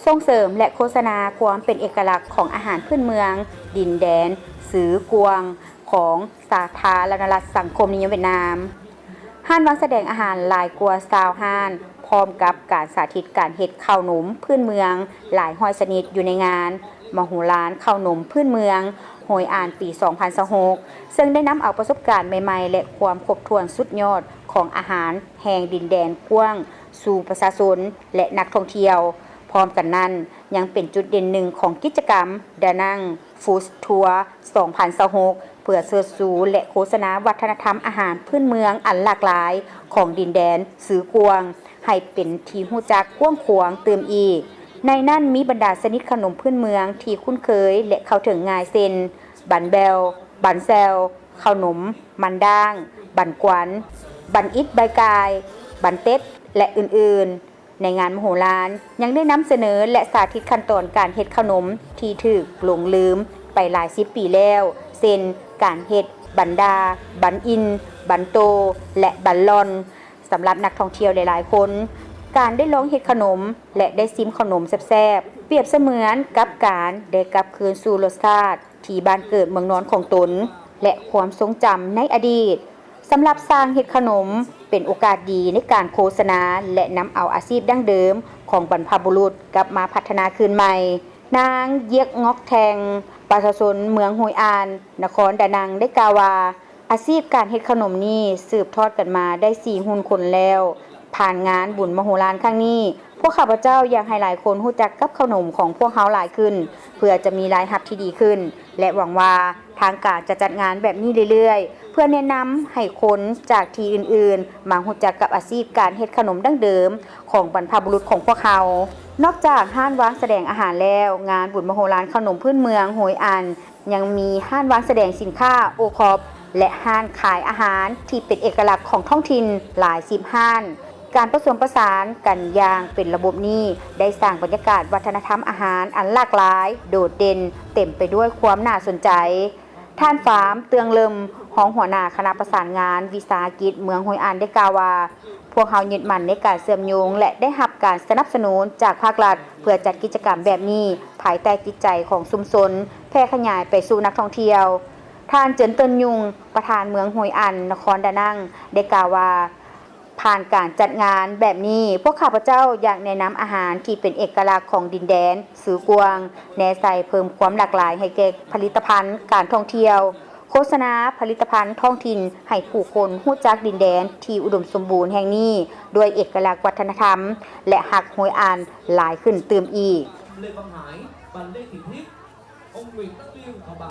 ສົ່ງເສີມ ແລະ ໂຄສະນາຄວາມເປັນເອກະລັກຂອງອາຫານພື້ນເມືອງດິນແດນຊືກວາງ ຂອງສາທາລະນະລັດສັງຄົມນິຍົມຫວຽດນາມ. ຮ້ານວາງສະແດງອາຫານຫຼາຍກວ່າຊາວຮ້ານ ພ້ອມກັບການສາທິດການເຮັດເຂົ້າໜົມພື້ນເມືອງຫຼາຍຮ້ອຍຊະນິດຢູ່ໃນງານມະໂຫລານເຂົ້າໜົມພື້ນເມືອງໂຮຍອານປີສອງພັນຊາວຫົກ ເຊິ່ງໄດ້ນຳເອົາປະສົບການໃໝ່ໆ ແລະ ຄວາມຄົບຖ້ວນສຸດຍອດຂອງອາຫານແຫ່ງດິນແດນກວ້າງສູ່ປະຊາຊົນ ແລະ ນັກທ່ອງທ່ຽວ. ພ້ອມກັນນັ້ນ ຍັງເປັນຈຸດເດັ່ນໜຶ່ງຂອງກິດຈະກຳ Danang Food Tour ສອງພັນຊາວຫົກ ເພື່ອເຊີດຊູ ແລະ ໂຄສະນາວັດທະນະທຳອາຫານພື້ນເມືອງອັນຫຼາກຫຼາຍຂອງດິນແດນຊືກວາງ ໃຫ້ເປັນທີ່ຮູ້ຈັກກວ້າງຂວາງຕື່ມອີກ. ໃນນັ້ນມີບັນດາຊະນິດເຂົ້າໜົມພື້ນເມືອງທີ່ຄຸ້ນເຄີຍ ແລະ ເຂົ້າເຖິງງ່າຍ ເຊັ່ນ ບັນແບວ, ບັນແຊວ, ເຂົ້າໜົມມັນດ້າງ, ບັນກວັນ, ບັນອິດໃບກາຍ, ບັນເຕັດ ແລະ ອື່ນໆ. ໃນງານມະໂຫລານ ຍັງໄດ້ນຳສະເໜີ ແລະ ສາທິດຂັ້ນຕອນການເຮັດເຂົ້າໜົມທີ່ຖືກຫຼົງລືມໄປຫຼາຍສິບປີແລ້ວ ເຊັ່ນ ການເຮັດບັນດາ, ບັນອິນ, ບັນໂຕ ແລະ ບັນລ່ອນ ສຳລັບນັກທ່ອງທ່ຽວຫຼາຍໆຄົນ. ການໄດ້ລອງເຮັດເຂົ້າໜົມ ແລະ ໄດ້ຊິມເຂົ້າໜົມແຊບໆ ປຽບສະເໝືອນກັບການໄດ້ກັບຄືນສູ່ລົດຊາດທີ່ບ້ານເກີດເມືອງນອນຂອງຕົນ ແລະ ຄວາມຊົງຈຳໃນອະດີດ. ສຳລັບຊ່າງເຮັດເຂົ້າໜົມ ເປັນໂອກາດດີໃນການໂຄສະນາ ແລະ ນຳເອົາອາຊີບດັ້ງເດີມຂອງບັນພະບຸລຸດກັບມາພັດທະນາຄືນໃໝ່. ນາງ ຢຽກ ງອກແທງ ປະຊາຊົນເມືອງໂຮຍອານ ນະຄອນດານັງ ໄດ້ກ່າວວ່າ ອາຊີບການເຮັດເຂົ້າໜົມນີ້ສືບທອດກັນມາໄດ້ສີ່ຮຸ່ນຄົນແລ້ວ. ຜ່ານງານບຸນມະໂຫລານຄັ້ງນີ້, ພວກຂ້າພະເຈົ້າຢາກໃຫ້ຫຼາຍຄົນຮູ້ຈັກກັບເຂົ້າໜົມຂອງພວກເຮົາຫຼາຍຂຶ້ນ ເພື່ອຈະມີລາຍຮັບທີ່ດີຂຶ້ນ ແລະ ຫວັງວ່າທາງການຈະຈັດງານແບບນີ້ເລື້ອຍໆ ເພື່ອແນະນຳໃຫ້ຄົນຈາກທີ່ອື່ນໆ ມາຮູ້ຈັກກັບອາຊີບການເຮັດເຂົ້າໜົມດັ້ງເດີມຂອງບັນພະບຸລຸດຂອງພວກເຮົາ. ນອກຈາກຮ້ານວາງສະແດງອາຫານແລ້ວ, ງານບຸນມະໂຫລານເຂົ້າໜົມພື້ນເມືອງໂຮຍອານ ຍັງມີຮ້ານວາງສະແດງສິນຄ້າໂອຄອບ ແລະ ຮ້ານຂາຍອາຫານທີ່ເປັນເອກະລັກຂອງທ້ອງຖິ່ນຫຼາຍສິບຮ້ານ. ການປະສົມປະສານກັນຢ່າງເປັນລະບົບນີ້ ໄດ້ສ້າງບັນຍາກາດວັດທະນະທຳອາຫານອັນຫຼາກຫຼາຍ, ໂດດເດັ່ນ, ເຕັມໄປດ້ວຍຄວາມໜ້າສົນໃຈ. ທ່ານ ຟາມ ເຕືອງເລິມ, ຮອງຫົວໜ້າຄະນະປະສານງານວິສາຫະກິດເມືອງໂຮຍອານ ໄດ້ກ່າວວ່າ, ພວກເຮົາຍຶດໝັ້ນໃນການເຊື່ອມໂຍງ ແລະ ໄດ້ຮັບການສະໜັບສະໜູນຈາກພາກລັດ ເພື່ອຈັດກິດຈະກຳແບບນີ້ ພາຍໃຕ້ຈິດໃຈຂອງຊຸມຊົນ ແຜ່ຂະຫຍາຍໄປສູ່ນັກທ່ອງທ່ຽວ. ທ່ານ ເຈີນເຕີນຍຸງ, ປະທານເມືອງໂຮຍອານ ນະຄອນດານັງ ໄດ້ກ່າວວ່າ, ຜ່ານການຈັດງານແບບນີ້, ພວກຂ້າພະເຈົ້າຢາກແນະນຳອາຫານທີ່ເປັນເອກະລັກຂອງດິນແດນຊືກວາງ, ແນໃສ່ເພີ່ມຄວາມຫຼາກຫຼາຍໃຫ້ແກ່ຜະລິດຕະພັນການທ່ອງທ່ຽວ, ໂຄສະນາຜະລິດຕະພັນທ້ອງຖິ່ນໃຫ້ຜູ້ຄົນຮູ້ຈັກດິນແດນທີ່ອຸດົມສົມບູນແຫ່ງນີ້ ດ້ວຍເອກະລັກວັດທະນະທຳ ແລະ ຮັກໂຮຍອານຫຼາຍຂຶ້ນຕື່ມອີກ.